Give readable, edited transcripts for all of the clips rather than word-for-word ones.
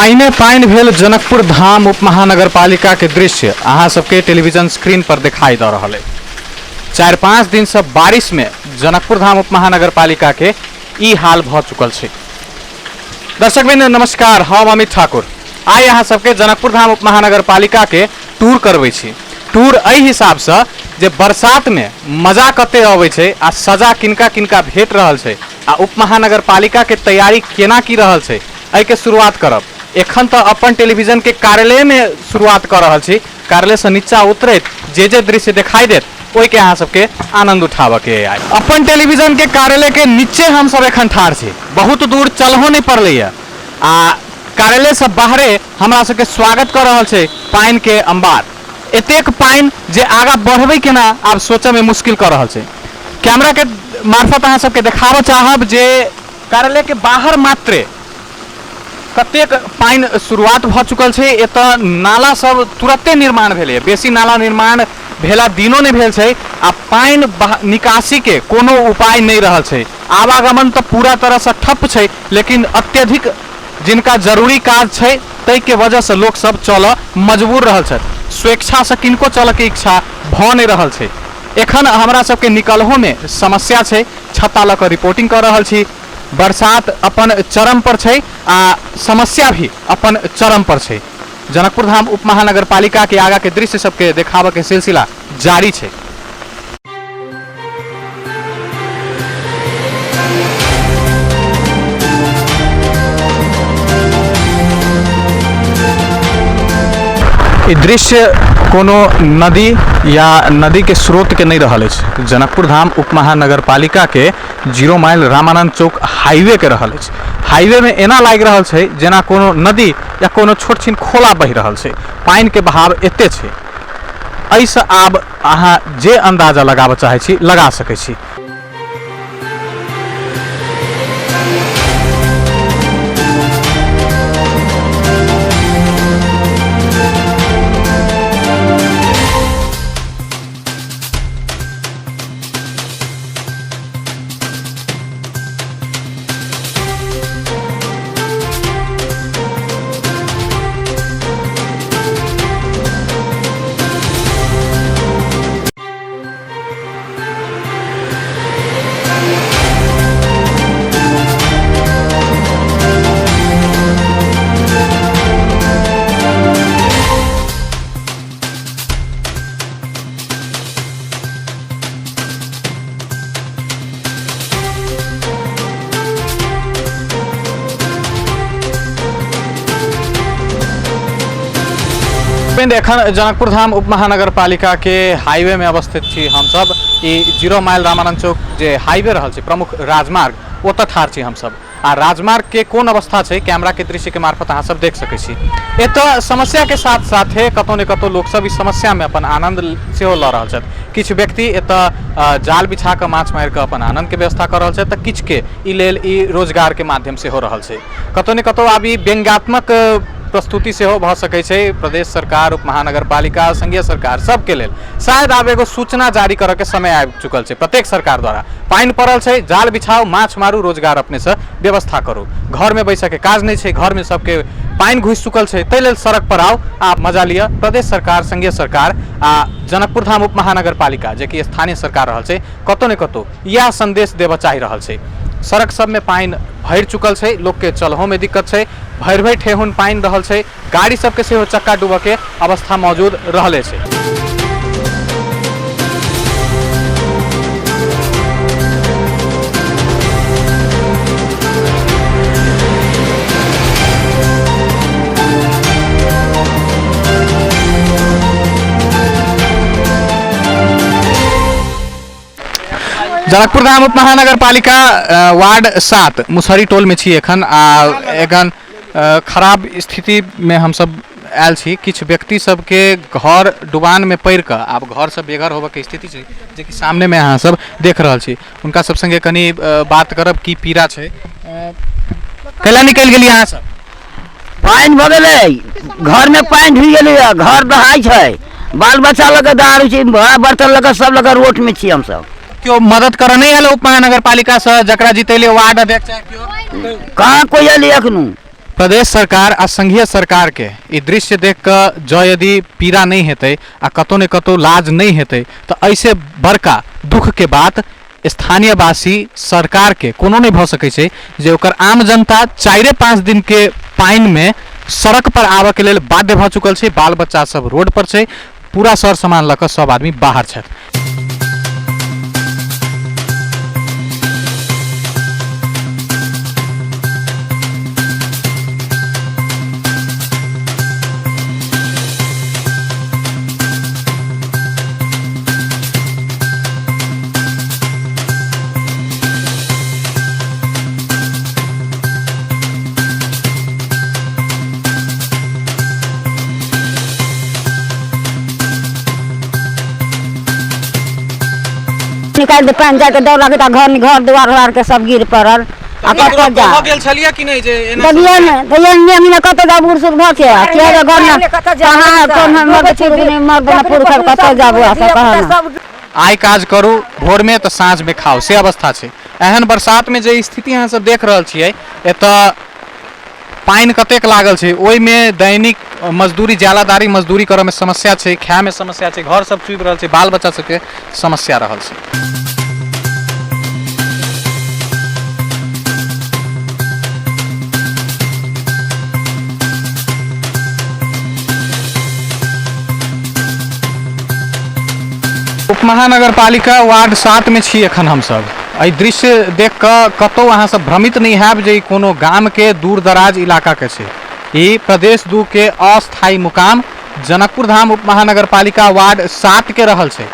पानिए पानि भेल जनकपुर धाम उप महानगरपालिका के दृश्य अहाँ सबके टेलीविजन स्क्रीन पर दिखाई दऽ रहल अछि। 4-5 दिन से बारिश में जनकपुर धाम उप महानगरपालिका के ई हाल भऽ चुकल छै। दर्शकवृंद नमस्कार, हम अमित ठाकुर आइ अहाँ सबके जनकपुर धाम उप महानगरपालिका के टूर करबै छी। टूर एहि हिसाबसँ जे बरसात में मजा कते अबै छै आ सजा किनका किनका भेट रहल छै आ उप महानगरपालिका के तैयारी केना की रहल छै, एहिके शुरुआत करब। एखन तऽ अपन टेलीविजन के कार्यालय में शुरुआत कऽ रहल छी। कार्यालय से नीचा उतरैत जे जे दृश्य दिखाई देत ओहिके अहाँ सबके आनंद उठाबऽ के आइ। अपन टेलीविजन के कार्यालय के नीचे हम सब एखन ठाढ़ छी, बहुत दूर चलहो नहीं पड़लैया आ कार्यालय से बाहरे हमरा सबके स्वागत कऽ रहल छै पानि के अंबार। एतेक पानि जे आगाँ बढ़बै केना आब सोचऽ में मुश्किल कऽ रहल छै। कैमरा के मार्फत अहाँ सबके देखाबऽ चाहब जे कार्यालय के बाहर मात्रे कतेक पानि शुरुआत भऽ चुकल छै। एतऽ नाला सब तुरते निर्माण भेलैए, बेसी नाला निर्माण भेला दिनो नहि भेल छै आ पानि निकासी के कोनो उपाय नहि रहल छै। आवागमन तऽ पूरा तरहसँ ठप्प छै, लेकिन अत्यधिक जिनका जरूरी काज छै ताहिके वजहसँ लोकसब चलऽ मजबूर रहल छथि। स्वेच्छासँ किनको चलऽके इच्छा भऽ नहि रहल छै। एखन हमरा सबके निकलहोमे समस्या छै। छत्ता लऽ कऽ रिपोर्टिंग कऽ रहल छी। बरसात अपन चरम पर छै आ समस्या भी अपन चरम पर छै। जनकपुर धाम उप महानगरपालिका के आगा के दृश्य सबके देखाबऽ के सिलसिला जारी छै। ई दृश्य कोनो नदी या नदी के स्रोत के नहीं रहल अछि। जनकपुर धाम उप महानगरपालिका के 0 माइल रामानंद चौक हाईवे के रहल अछि। हाईवे में एना लागि रहल छै जेना कोनो नदी या कोनो छोट छिन खोला बहि रहल छै। पानि के बहाव एते छै। एहिसँ आब अहाँ जे अंदाजा लगाबऽ चाहै छी लगा सकै छी। एखन जनकपुर धाम उप महानगरपालिका के हाईवे में अवस्थित छी हमसब। ई 0 माइल रामानंद चौक जे हाईवे रहल छै, प्रमुख राजमार्ग, ओतऽ ठाढ़ छी हमसब। आ राजमार्ग के कोन अवस्था छै कैमरा के दृश्य के मार्फत अहाँ सब देख सकै छी। एतऽ समस्या के साथ साथे कतौ ने कतौ लोक सब इस समस्या में अपन आनंद सेहो लऽ रहल छथि। किछु व्यक्ति एतऽ जाल बिछा कऽ माछ मारि कऽ अपन आनंद के व्यवस्था कऽ रहल छथि, तऽ किछु के ई लेल ई रोजगार के माध्यम सेहो रहल छै। कतौ ने कतौ आब ई व्यंग्यात्मक प्रस्तुति सेहो भऽ सकै छै प्रदेश सरकार, उप महानगरपालिका, संघीय सरकार सबके लेल। शायद आब एगो सूचना जारी करऽ के समय आबि चुकल छै प्रत्येक सरकार द्वारा। पानि पड़ल छै, जाल बिछाउ, माछ मारू, रोजगार अपने से व्यवस्था करू। घर में बैसऽ के काज नहि छै, घर में सबके पानि घुसि चुकल छै, ताहि लेल सड़क पर आउ आ मजा लिअ। प्रदेश सरकार, संघीय सरकार आ जनकपुर धाम उप महानगरपालिका जे कि स्थानीय सरकार रहल छै, कतौ ने कतौ इएह संदेश देबऽ चाहि रहल छै। सड़क सब में पानि भरि चुकल छै, लोक के चलहो में दिक्कत छै, भरि भरि ठेहुन पानि रहल छै, गाड़ी सबके सेहो चक्का डूबऽ के अवस्था मौजूद रहले छै। जनकपुर धाम उप महानगरपालिका वार्ड 7 मुसहरी टोल में छी एखन आ एखन खराब स्थिति में हमसब आयल छी। किछु व्यक्ति सबके घर डुबान में पड़ि कऽ आब घर से बेघर होबऽ के स्थिति छै, जे कि सामने में अहाँ सब देख रहल छी। हुनका सब संगे कनी बात करब की पीड़ा छै। कैला निकलि गेलियै अहाँ सब? पानि भऽ गेलै, घर में पानि ढुकि गेलै, घर दहाइ छै, बाल बच्चा लऽ कऽ दारू छै, बर्तन लऽ कऽ सब लऽ कऽ रोड में छी हमसब। केओ मदद करऽ नहि आयल उप महानगरपालिका से, जकरा जितेलियै वार्ड अध्यक्ष चाहे केओ? कहाँ कोइ एलै एखनो? प्रदेश सरकार आ संघीय सरकार के ई दृश्य देख कऽ जँ यदि पीड़ा नहि हेतै आ कतौ ने कतौ लाज नहि हेतै तऽ एहिसँ बड़का दुःखके बात स्थानीयवासी सरकारके कोनो नहि भऽ सकै छै जे ओकर आम जनता 4-5 दिनके पानिमे सड़क पर आबऽके लेल बाध्य भऽ चुकल छै। बाल बच्चा सब रोड पर छै, पूरा सर सामान लऽ कऽ सब आदमी बाहर छथि। निकालि दे पानि जाके डर लागैत आ घर घर दुआर उआर के सब गिर पड़ल आ कतऽ जा भऽ गेल छलियै कि नहि जे एना देखियौ ने देखियौ ने ने कतऽ जाब बूढ़ सूढ़ भऽ के के रे घर ने कहाँ कोन मर्द पुरुष नहि मर्द ने पुरुष कतऽ जाबू आ सब कहाँ ने। आइ काज करू भोरमे तऽ साँझमे खाउ से अवस्था छै। एहन बरसातमे जे स्थिति अहाँ सब देख रहल छियै, एतऽ पानि कतेक लागल छै, ओहिमे दैनिक मजदूरी ज्यालादारी मजदूरी करऽमे समस्या छै, खायमे समस्या छै, घर सब चुबि रहल छै, बाल बच्चा सबके समस्या रहल छै। उप महानगरपालिका वार्ड 7 में छी एखन हमसब। एहि दृश्य देख कऽ कतहु अहाँ सब भ्रमित नहि हैब जे ई कोनो गामके दूर दराज इलाकाके छै। ई प्रदेश 2 के अस्थायी मुकाम जनकपुर धाम उप महानगरपालिका वार्ड 7 के रहल छै,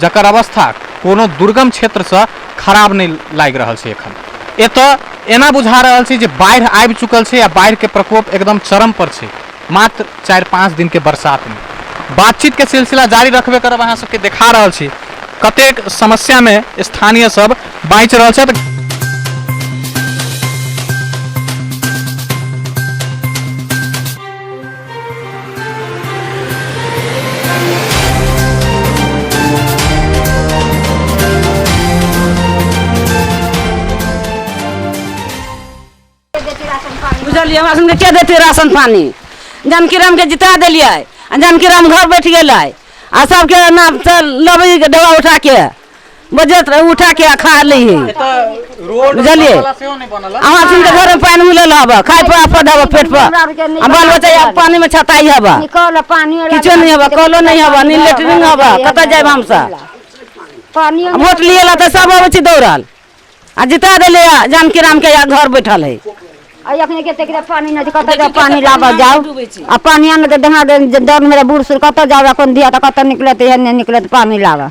जकर अवस्था कोनो दुर्गम क्षेत्रसँ खराब नहि लागि रहल छै। एखन एतऽ एना बुझा रहल छै जे बाढ़ि आबि चुकल छै आ बाढ़िके प्रकोप एकदम चरम पर छै। मात्र 4-5 दिन के बरसात में बातचीत के सिलसिला जारी रखबे करब। अहाँ सबके देखा रहल छी कतेक समस्या में स्थानीय सब बाँचि रहल छथि। बुझलियै, हमरा सबके के देतै राशन पानी? जानकी रामके जिता देलियै आ जानकी राम घर बैठ गेलै आ सबके नाम से लबै डबा उठा के बजत रहे, उठा के आ खा लै है। बुझलियै, अहाँ सबके घर में पानि मिलल हब, खाय पर आपद हब, पेट पर आ बाल बच्चा आब पानी में छताई हब, किछो नहीं हब, कलो नहीं हब, नी लेटरिन हब, कतऽ जायब हमसब? वोट लिए ला तऽ सब अबै छै दौड़ल आ जिता देले जानकी राम के घर बैठल है। आ अखने के तेकरा पानी नहि छै, कतऽ जाउ पानी लाबऽ जाउ? आ पानी आनऽ तऽ देहा डर मेरा बूढ़ सूढ़ कतऽ जाउ? कोन धिया तऽ कतऽ निकलत, एहन नहि निकलत पानी लाबऽ।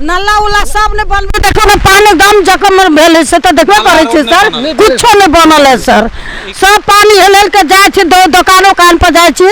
नाला उला सब ने बनबे, देखो ने पानी एकदम जखम भेल है से तऽ देखबे करै छै सर, कुछो नहि बनल है सर, सब पानी हेल हेल के जाइ छै, दोकान उकान पर जाइ छी,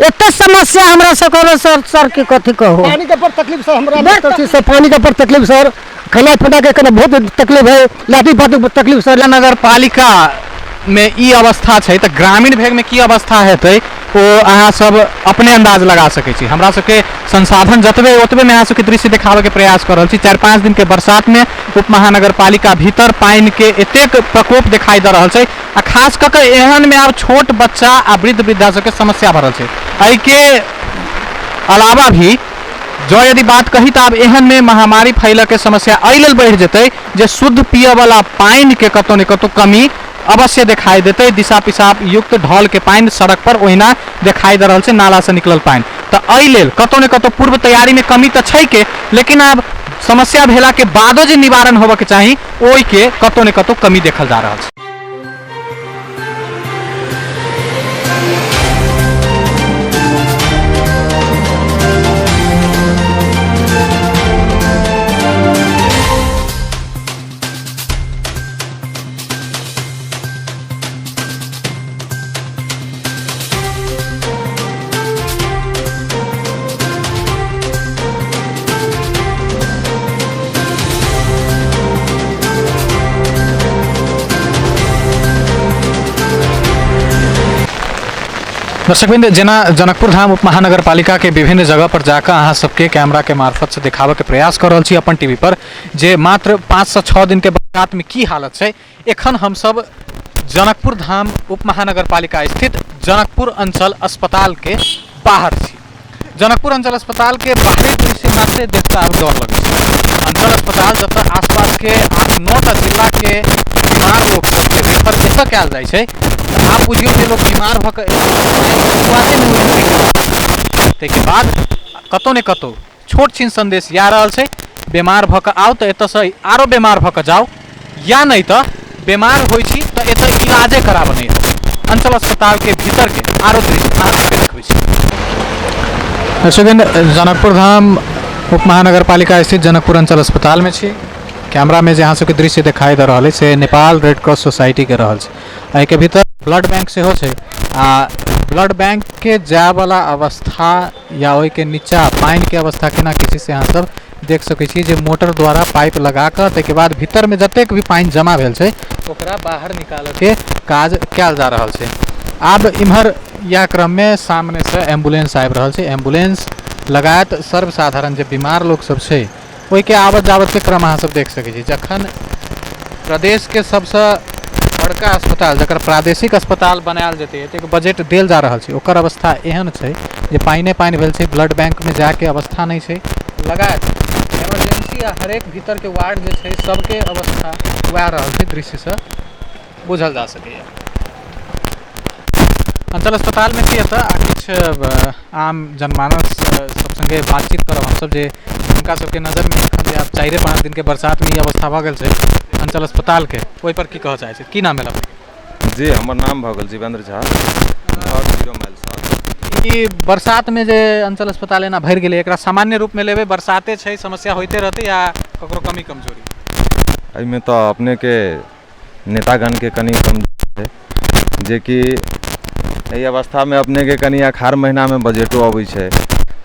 एते समस्या हमरा सबके सर। सर की कथी कहू, पानी के बड़ तकलीफ सर, हमरा सर पानी के बड़ तकलीफ सर, खाना पीना के कने बहुत तकलीफ है, लाठी फाटू के तकलीफ सर। नगर पालिका में ई अवस्था छै तऽ ग्रामीण भाग में की अवस्था हेतै ओ अहाँ सब अपने अंदाज लगा सकै छी। हमरा सबके संसाधन जतबे ओतबे में अहाँ सबके दृश्य देखाबे के प्रयास कर रहल छी। 4-5 दिन के बरसात में उप महानगर पालिका भीतर पानि के एतेक प्रकोप दिखाई दऽ रहल छै आ खास कऽ के एहन में आब छोट बच्चा आ वृद्ध वृद्धा सबके समस्या भरल छै। एहिके अलावा भी जँ यदि बात कही तऽ आब एहन में महामारी फैलऽ के समस्या एहि लेल बढ़ि जेतै जे शुद्ध पियऽवला पानिके कतौ ने कतौ कमी अवश्य देखाई देतै। दिशा पिसाब युक्त ढल के पानि सड़क पर ओहिना देखाई दऽ रहल छै, नाला से निकलल पानि। तऽ एहि लेल कतौ ने कतौ पूर्व तैयारी में कमी तऽ छै के, लेकिन आब समस्या भेला के बादो जे निवारण होबऽ के चाही ओहि के कतौ ने कतौ कमी देखल जा रहल छै। दर्शकवृंद, जेना जनकपुर धाम उप महानगरपालिका के विभिन्न जगह पर जाकर अहाँ सबके कैमरा के मार्फत से देखाबऽ के प्रयास कर रहल छी अपन टीवी पर जे मात्र 5 से 6 दिन के बरसात में की हालत छै। एखन हमसब जनकपुर धाम उप महानगरपालिका स्थित जनकपुर अंचल अस्पताल के बाहर छी। जनकपुर अंचल अस्पताल के बाहरी दृश्य मात्रे देखता आब डर लगै छै। अंचल अस्पताल जतऽ आसपास के 8-9 टा जिला के बीमार लोक सबके रेफर एतऽ कयल जाइ छै, आब बुझियौ जे लोक बीमार भऽ कऽ शुरुआते मे होइ। ताहिके बाद कतौ ने कतौ छोट छिन संदेश या रहल छै, बीमार भऽ कऽ आउ तऽ एतऽसँ आरो बीमार भऽ कऽ जाउ, या नहि तऽ बीमार होइ छी तऽ एतऽ इलाजे कराबऽ नहि आउ। अंचल अस्पताल के भीतर के आरो दृश्य अहाँ सबके देखबै छी। दर्शकवृंद, जनकपुर धाम उप महानगरपालिका स्थित जनकपुर अंचल अस्पताल में छी। कैमरा में जे अहाँ सबके दृश्य देखाई दऽ रहल अछि से नेपाल रेड क्रॉस सोसाइटी के रहल छै। एहिके भीतर ब्लड बैंक सेहो छै आ ब्लड बैंक के जायवला अवस्था या ओहिके नीचा पानिके अवस्था केना की छै से अहाँ सब देख सकै छी जे मोटर द्वारा पाइप लगा कऽ ताहिके बाद भीतरमे जतेक भी पानि जमा भेल छै ओकरा बाहर निकालऽके काज कयल जा रहल छै। आब इम्हर इएह क्रममे सामनेसँ एम्बुलेंस आबि रहल छै। एम्बुलेंस लगायत सर्वसाधारण जे बीमार लोक सब छै ओहिके आवत जावतके क्रम अहाँ सब देख सकै छी। जखन प्रदेशके सबसँ बड़का अस्पताल जकर प्रादेशिक अस्पताल बनायल जेतै, एतेक बजट देल जा रहल छै, ओकर अवस्था एहन छै जे पानिए पानि भेल छै, ब्लड बैंकमे जायके अवस्था नहि छै, लगायत इमरजेंसी आ हरेक भीतरके वार्ड जे छै सबके अवस्था वएह रहल छै, दृश्यसँ बुझल जा सकैए। अंचल अस्पतालमे छी एतऽ आ किछु आम जनमानस सब सङ्गे बातचीत करब हमसब जे हुनका सबके नजरमे एखन जे आब 4-5 दिनके बरसातमे ई अवस्था भऽ गेल छै अंचल अस्पतालके, ओहिपर की कहऽ चाहै छी? की नाम भेल अपनेके? जी, हमर नाम भऽ गेल जीवेंद्र झा, घर 0 माइल 7। ई बरसातमे जे अंचल अस्पताल एना भरि गेलै, एकरा सामान्य रूपमे लेबै, बरसाते छै, समस्या होइते रहतै या ककरो कमी कमजोरी? एहिमे तऽ अपनेके नेतागणके कनि कमजोरी छै, जेकि एहि अवस्थामे अपनेके कनि अखाड़ महीनामे बजटो अबै छै,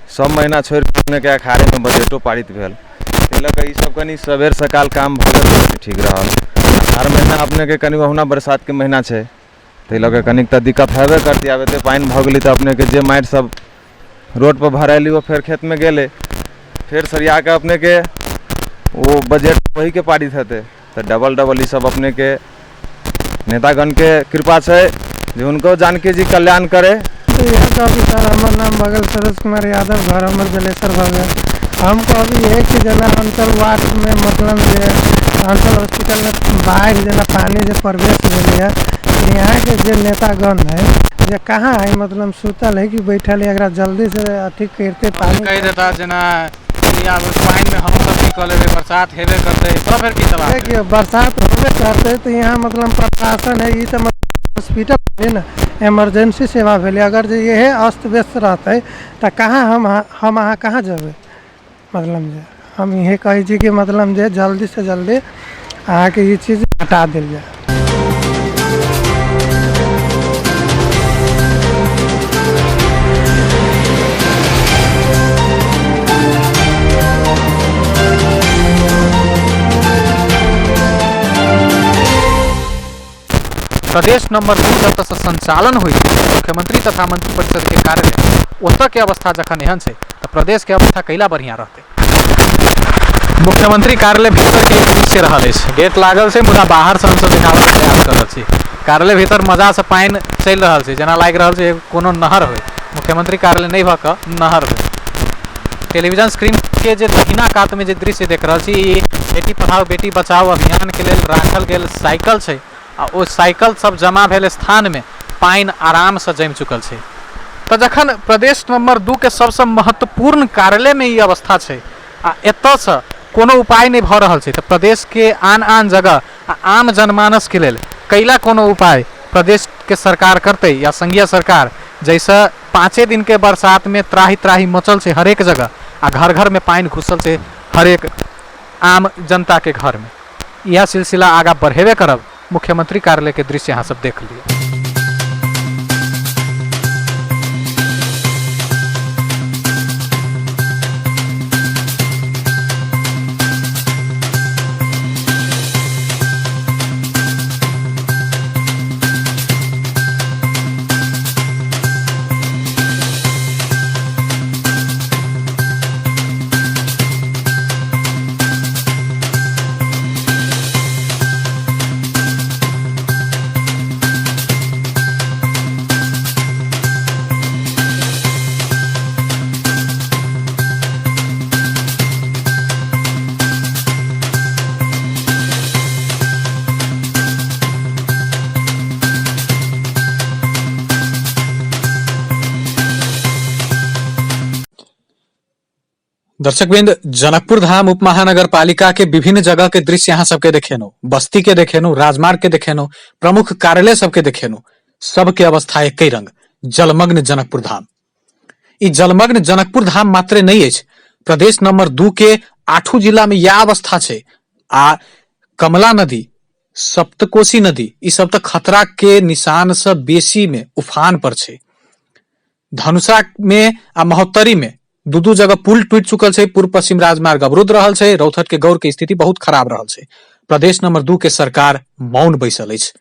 सब महीना छोड़ि कऽ अपनेके अखाड़ेमे बजटो पारित भेल, ताहि लऽ कऽ ईसब कनि सबेर सकाल काम भऽ गेल तऽ ठीक रहल। अखाड़ महीना अपनेके कनि ओहुना बरसातके महीना छै, ताहि लऽ कऽ कनिक तऽ दिक्कत हेबे करतै। आब एते पानि भऽ गेलै तऽ अपनेके जे माटि सब रोडपर भराएली ओ फेर खेतमे गेलै, फेर सरिया कऽ अपनेके ओ बजट वहीके पारित हेतै, तऽ डबल डबल ईसब अपनेके नेतागणके कृपा छै जे हुनको जानकी जी कल्याण करे। इएह कहब सर, हमर नाम भऽ गेल सरोज कुमार यादव, घर हमर जलेसर भऽ गेल। हम कहब इएह कि जेना अंचल वार्डमे मतलब जे अंचल हॉस्पिटलमे बाढ़ि जेना पानि जे प्रवेश भेलैए, यहाँके जे नेतागण है जे कहाँ है, मतलब सुतल है कि बैठल है, एकरा जल्दीसँ अथी करिते पानि कहि देता जेना आब पानिमे हमसब की कऽ लेबै, बरसात हेबे करतै तऽ फेर की सवाल? देखियौ, बरसात होबे करतै तऽ यहाँ मतलब प्रशासन है, ई तऽ हॉस्पिटल भेलै ने, इमरजेंसी सेवा भेलै। अगर जे इहे अस्त व्यस्त रहतै तऽ कहाँ हम अहाँ कहाँ जेबै? मतलब जे हम इहे कहै छी कि मतलब जे जल्दीसँ जल्दी अहाँके ई चीज हटा देल जाय। प्रदेश नंबर 2 जतऽ संचालन होइ छै मुख्यमंत्री तथा मंत्रिपरिषद के कार्यालय, ओतऽ के अवस्था जखन एहन छै तऽ प्रदेश के अवस्था कैला बढ़िया रहतै। मुख्यमंत्री कार्यालय भीतर के दृश्य रहल अछि, गेट लागल छै मुदा बाहर से हमसब देखाबऽ के प्रयास कर रहल छी। कार्यालय भीतर मजा से पानि चलि रहल छै, जेना लागि रहल छै कोनो नहर होइ, मुख्यमंत्री कार्यालय नहि भऽ कऽ नहर होइ। टेलीविजन स्क्रीन के जे दहिना कात में जे दृश्य देख रहल छी, ई बेटी पढ़ाओ बेटी बचाओ अभियान के लेल राखल गेल साइकिल छै। आ ओ साइकिल सब जमा भेल स्थानमे पानि आरामसँ जमि चुकल छै। तऽ जखन प्रदेश नंबर 2 के सबसँ महत्वपूर्ण कार्यालयमे ई अवस्था छै आ एतऽसँ कोनो उपाय नहि भऽ रहल छै, तऽ प्रदेशके आन आन जगह आ आम जनमानसके लेल कैला कोनो उपाय प्रदेशके सरकार करतै या संघीय सरकार, जाहिसँ 5 दिनके बरसातमे त्राहि त्राहि मचल छै हरेक जगह आ घर घरमे पानि घुसल छै हरेक आम जनताके घरमे। इएह सिलसिला आगाँ बढ़ेबे करब। मुख्यमंत्री कार्यालय के दृश्य अहाँ सब देख लिअ। दर्शक वृंद, जनकपुर धाम उप महानगर पालिका के विभिन्न जगह के दृश्य यहाँ सबके देखेनो, बस्ती के देखेनो, राजमार्ग के देखेनो, प्रमुख कार्यालय सबके देखेनो, सबके अवस्था एक रंग, जलमग्न जनकपुर धाम। ई जलमग्न जनकपुर धाम मात्रे नहीं अछि, प्रदेश नंबर 2 के 8 जिला में यह अवस्था छै। आ कमला नदी, सप्तकोशी नदी, ई सब तऽ खतरा के निशान से बेसी में उफान पर छै। धनुषा में आ महोत्तरी में दू-दू जगह पुल टूटि चुकल छै, पूर्व पश्चिम राजमार्ग अवरुद्ध रहल छै, रौथट के गौर के स्थिति बहुत खराब रहल छै। प्रदेश नंबर 2 के सरकार मौन बैसल अछि।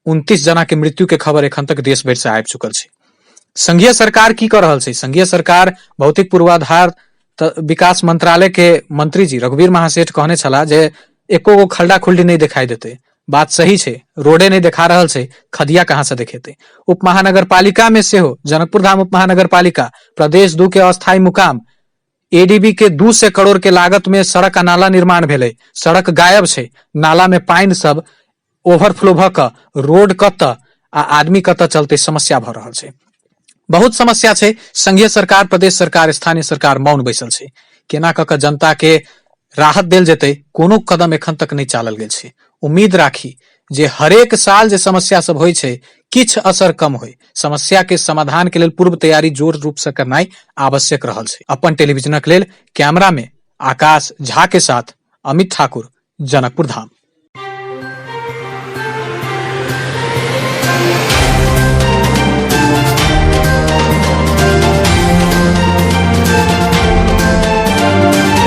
29 जना के मृत्यु के खबर एखन तक देश भरि से आबि चुकल छै। संघीय सरकार की कऽ रहल छै? संघीय सरकार भौतिक पूर्वाधार विकास मंत्रालय के मंत्री जी रघुवीर महासेठ कहने छलाह जे एको गो खल्डा खुल्डी नहि दिखाई देते। बात सही छै, रोडे नहि देखा रहल छै, खदिया कहाँ से देखेते। उप महानगरपालिका में सेहो जनकपुर धाम उप महानगरपालिका प्रदेश 2 के अस्थायी मुकाम एडीबी के 200 करोड़ के लागत में सड़क आ नाला निर्माण भेलै, सड़क गायब छै, नाला में पानि सब ओवरफ्लो भऽ कऽ रोड कतऽ आ आदमी कतऽ चलते समस्या भऽ रहल छै। बहुत समस्या छै। संघीय सरकार, प्रदेश सरकार, स्थानीय सरकार मौन बैसल छै। केना कऽ कऽ जनता के राहत देल जेतै, कोनो कदम एखन तक नहि चालल गेल छै। उम्मीद राखी जे हरेक साल जे समस्या सब होइ छै किछु असर कम होइ। समस्या के समाधान के लेल पूर्व तैयारी जोर रूप से करनाइ आवश्यक रहल छै। अपन टेलीविजनक लेल कैमरा में आकाश झा के साथ अमित ठाकुर, जनकपुर धाम।